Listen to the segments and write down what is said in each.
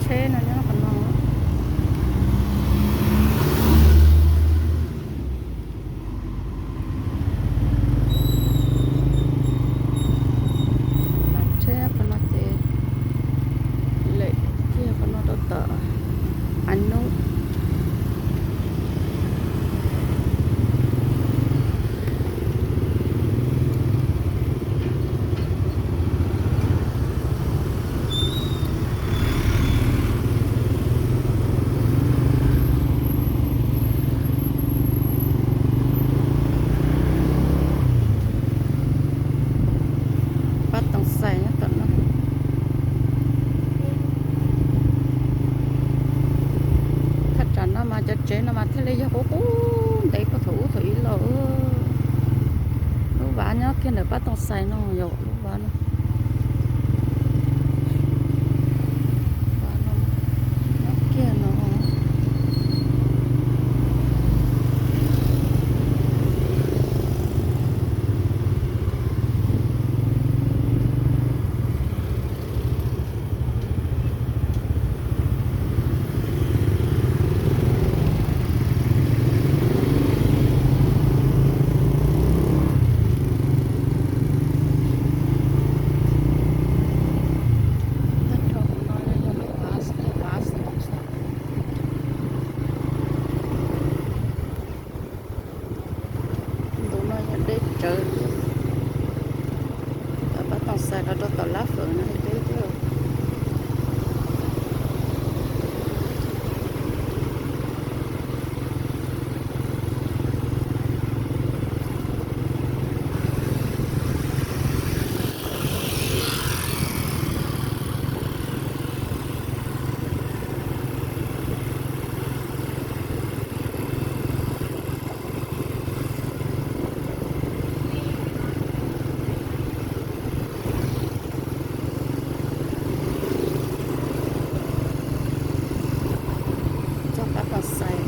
Tsheb no nyob qhov no. Tsheb qhov no ces lawm kiag qhov no rau tom Av Nub. Pab Tooj Xais nyob tom no. Thaj tsam no mas cov tsev no mas thiaj li yog qub qub ntev puag thaum ub thaum ub los. Lub vaj nyob kiag ntawm Pab Tooj Xais no yom, lub vaj no. Vaj no nyob kiag no. Ntu no yog deb tsawv. Pab Tooj Xais los rau tom Lab Fawm no deb thiab. Txog Pab Tooj Xais.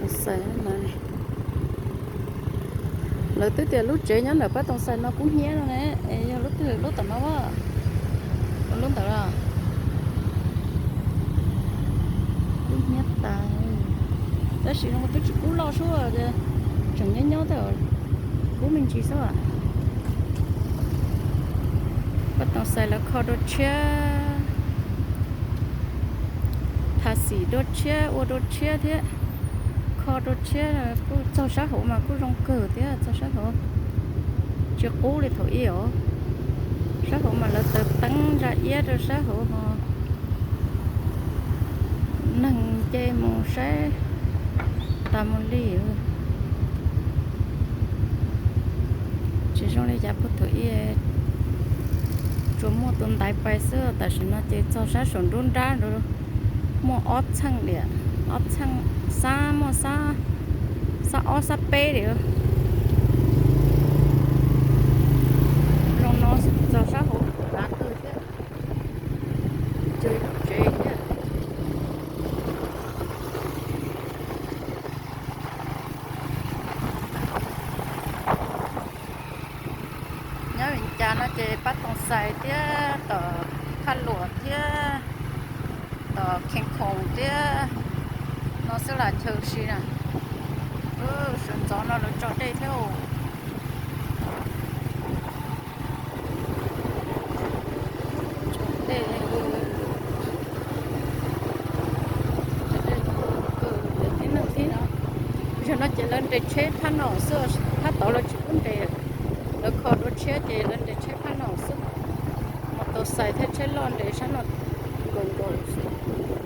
Tooj Xais no, lawv twb tias lub tsev nyob ntawm Pab Tooj Xais no kub hnyiab no ne, es yog lub twg lub tom no a? Lub ntawd los kub hnyiab tas. Tab sis no twb tsis kub loj sub, tseem nyob nyob tej kub me ntsis xwb. Pab Tooj Xais lawv kho dua tshiab, tha xim dua tshiab, ua dua tshiab thiab. Kho dua tshiab kuj txog sab hauv mas kuj zoo kawg thiab, txog sab hauv tsis qub li thaum ub os. Sab hauv mas lawv taws teeb ntsa iab rau sab hauv ho neeg ces mus saib tas mus li. Tsis zoo li yav puag thaum ub, tsuas muaj tus ntaiv pais xwb, tam sim no ces txog sab saum nruab nrab nrad muaj ob txheej diam, ob txheej, xab muaj xab, xab ob xab peb diam. Zoo no txog sab hauv lav kawg thiab, tsev thiab. Nyob Vias Cas no ces Pab Tooj Xais thiab tom Phaj Luam thiab tom Khees Khoom thiab no xwb las chaw si na. Sawv ntxov no lawv tso dej thiab. Yog no ces lawv nres tsheb phab no xwb, phab tod lawv tsis pub nres. Lawv kho dua tshiab ces lawv nres tsheb phab no xwb. Mas tau xais thiab tsheb loj nres sab no nkaus nkaus xwb.